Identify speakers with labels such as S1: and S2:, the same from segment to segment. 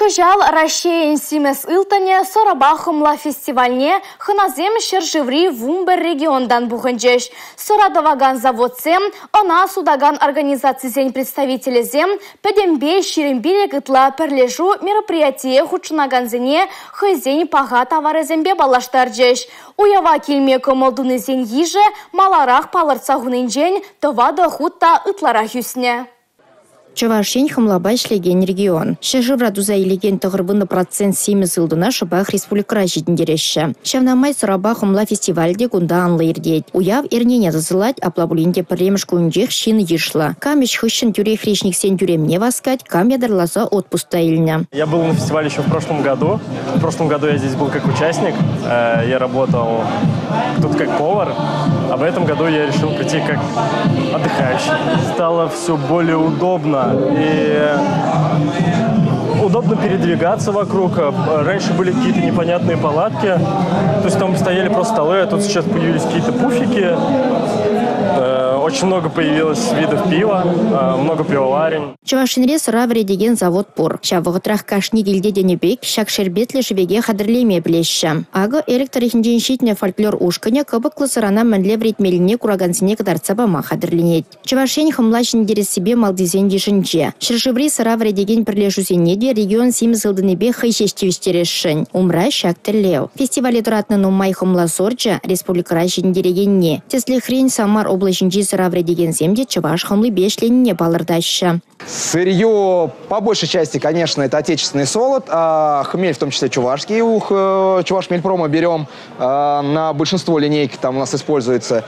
S1: Кӑҫал Раҫҫейӗн симӗс ылтӑнӗ сӑрӑпа хӑмла фестивальне хӑнасем ҫӗршыври 11 регионтан пухӑнчӗҫ. Сӑра тӑвакан заводсем, ӑна сутакан организацисен представителӗсем пӗтӗмпе 25 ытла пӗрлешӳ мероприятие хутшӑнакансене хӑйсен паха таварӗсемпе паллаштарчӗҫ. Уява килме кӑмӑл тунисен йышӗ маларах палӑртса хунинчен 4 хут та ытларах ӳснӗ.
S2: Чӑваш Ен хӑмлапа ӗҫлекен регион. Ҫӗршывра туса илекен 90% симӗс ылтӑна шӑпах республикӑра ҫитӗнтереҫҫӗ. Ҫавна май сӑрапа хӑмла фестивалӗ те кунта анлӑ иртет. Уяв эрнене тӑсӑлать, апла пулин те пӗрремӗш кунӗнчех ҫын йышлӑ. Кам ӗҫ хыҫҫӑн тӳрех речниксен тӳремне васкать, кам ятарласа отпуск та илнӗ.
S3: Я был на фестивале еще в прошлом году. В прошлом году я здесь был как участник. Я работал тут как повар. А в этом году я решил прийти как отдыхающий. Стало все более удобно и удобно передвигаться вокруг. Раньше были какие-то непонятные палатки, то есть там стояли просто столы, а тут сейчас появились какие-то пуфики. Очень много появилось видов пива, много пивоварен.
S2: Чӑваш Енре сӑра вӗретекен завод пур. Ҫав вӑхӑтрах кашни килте тенӗ пек ҫак шерпетлӗ шӗвеке хатӗрлеме пӗлеҫҫӗ. Акӑ Элӗк тӑрӑхӗнчен ҫитнӗ фольклор ушкӑнӗ кӑпӑклӑ сӑрана мӗнле вӗретмеллине куракансене кӑтартса пама хатӗрленет. Чӑваш Ен хӑмла ҫӗнтерессипе малтисен йышӗнче. Ҫӗршыври сӑра вӗретекен пӗрлешӳсене те регион симӗс ылтӑнӗпе хӑй ҫеҫ тивӗҫтересшӗн. Умра ҫак тӗллев. Фестивале тӑратнӑ нумай хӑмла сорчӗ республикӑра ҫӗнтерекенни. Тӗслӗхрен, Самар облаҫӗнчи сӑра вӗретекенсем те чӑваш хӑмлипе ӗҫленине палӑртаҫҫӗ.
S4: Сырье, по большей части, конечно, это отечественный солод, а хмель, в том числе чувашский, у Чувашхмельпрома берем, на большинство линейки там у нас используется.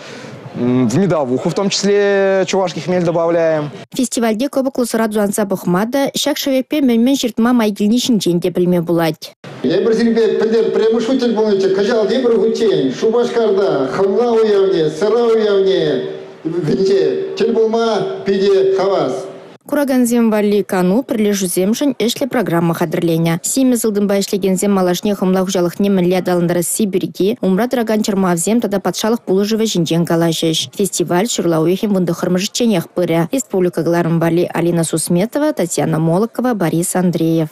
S4: В медовуху, в том числе, чувашский хмель добавляем.
S2: Фестивальте кӑпӑклӑ сӑра тутанса пӑхма та, ҫак шӗвекпе мӗн-мӗн ҫыртма май килни ҫинчен те пӗлме пулать.
S5: Эпир сирӗнпе пӗлтӗр пӗрремӗш хут тӗл пулнӑччӗ, кӑҫал тепӗр хутчен Шупашкарта хӑмла уявне, сӑра уявне вӗнче тӗл пулма питӗ хавас.
S2: Куракансем валли кану, пӗрлешӳсемшӗн ӗҫлӗ программа хатӗрленӗ. Симӗс ылтӑнпа ӗҫлекенсем малашне хӑмла хуҫалӑхне мӗнле аталантарасси пирки умра тӑракан чӑрмавсем тата патшалӑх пулӑшӑвӗ ҫинчен калаҫӗҫ. Фестиваль ҫурла уйӑхӗн 19-мӗшӗчченех пырӗ. Республика кӑларӑм валли Алина Сусметова, Татьяна Молокова, Борис Андреев.